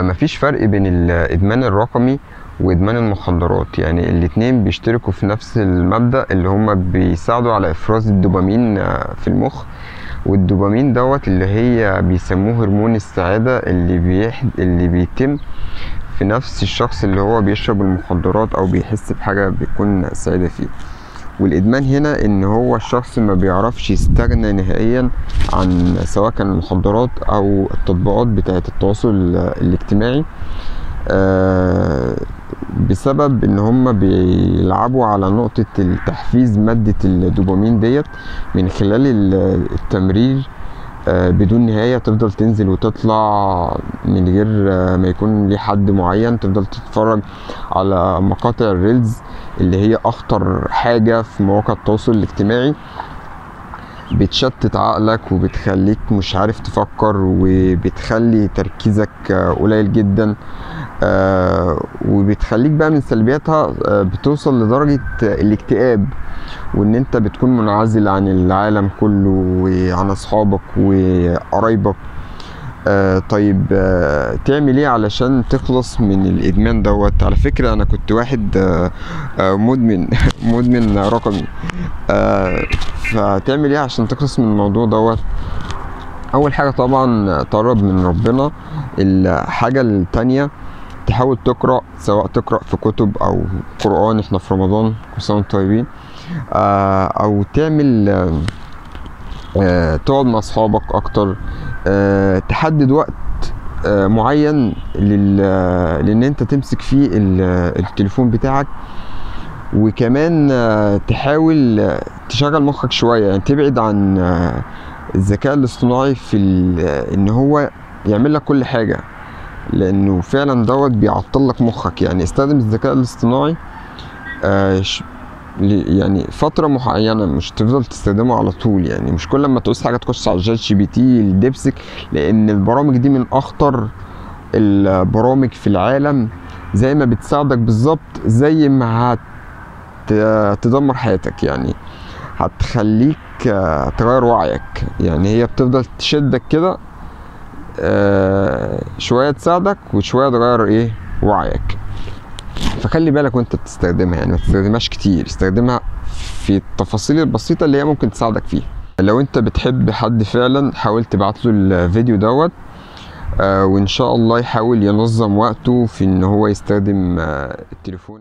مفيش فرق بين الإدمان الرقمي وإدمان المخدرات، يعني الاتنين بيشتركوا في نفس المبدأ اللي هما بيساعدوا على إفراز الدوبامين في المخ. والدوبامين دوت اللي هي بيسموه هرمون السعادة اللي بيتم في نفس الشخص اللي هو بيشرب المخدرات أو بيحس بحاجة بيكون سعيدة فيه. والإدمان هنا إن هو الشخص ما بيعرفش يستغنى نهائيا عن سواء كان المخدرات أو التطبيقات بتاعة التواصل الاجتماعي، بسبب إن هم بيلعبوا على نقطة التحفيز مادة الدوبامين ديت من خلال التمرير بدون نهاية. تفضل تنزل وتطلع من غير ما يكون ليه حد معين، تفضل تتفرج على مقاطع ال reels اللي هي أخطر حاجة في مواقع التواصل الاجتماعي، بتشتت عقلك وبتخليك مش عارف تفكر وبتخلي تركيزك قليل جدا، وبتخليك بقى من سلبياتها بتوصل لدرجة الاكتئاب، وان انت بتكون منعزل عن العالم كله وعن اصحابك وقرايبك. طيب تعمل ايه علشان تخلص من الادمان دوت؟ على فكرة انا كنت واحد مدمن مدمن رقمي. فتعمل ايه عشان تخلص من الموضوع دوت؟ اول حاجة طبعا تقرب من ربنا. الحاجة التانية تحاول تقرأ، سواء تقرأ في كتب او قرآن، احنا في رمضان كل سنة وانتم طيبين، او تعمل تقعد مع اصحابك اكتر، تحدد وقت معين لان انت تمسك فيه التليفون بتاعك. وكمان تحاول تشغل مخك شوية، يعني تبعد عن الذكاء الاصطناعي في ان هو يعمل لك كل حاجة، لانه فعلا دوت بيعطل لك مخك. يعني استخدم الذكاء الاصطناعي يعني فترة معينة، مش تفضل تستخدمه على طول. يعني مش كل ما تعوز حاجة تخش على ChatGPT، ال DeepSeek، لأن البرامج دي من أخطر البرامج في العالم. زي ما بتساعدك بالظبط زي ما هتدمر حياتك، يعني هتخليك تغير وعيك. يعني هي بتفضل تشدك كده، شوية تساعدك وشوية تغير ايه وعيك. فخلي بالك وانت بتستخدمها، يعني ما تستخدمهاش كتير، استخدمها في التفاصيل البسيطة اللي هي ممكن تساعدك فيها. لو انت بتحب حد فعلا حاول تبعت له الفيديو دوت، وان شاء الله يحاول ينظم وقته في ان هو يستخدم التليفون.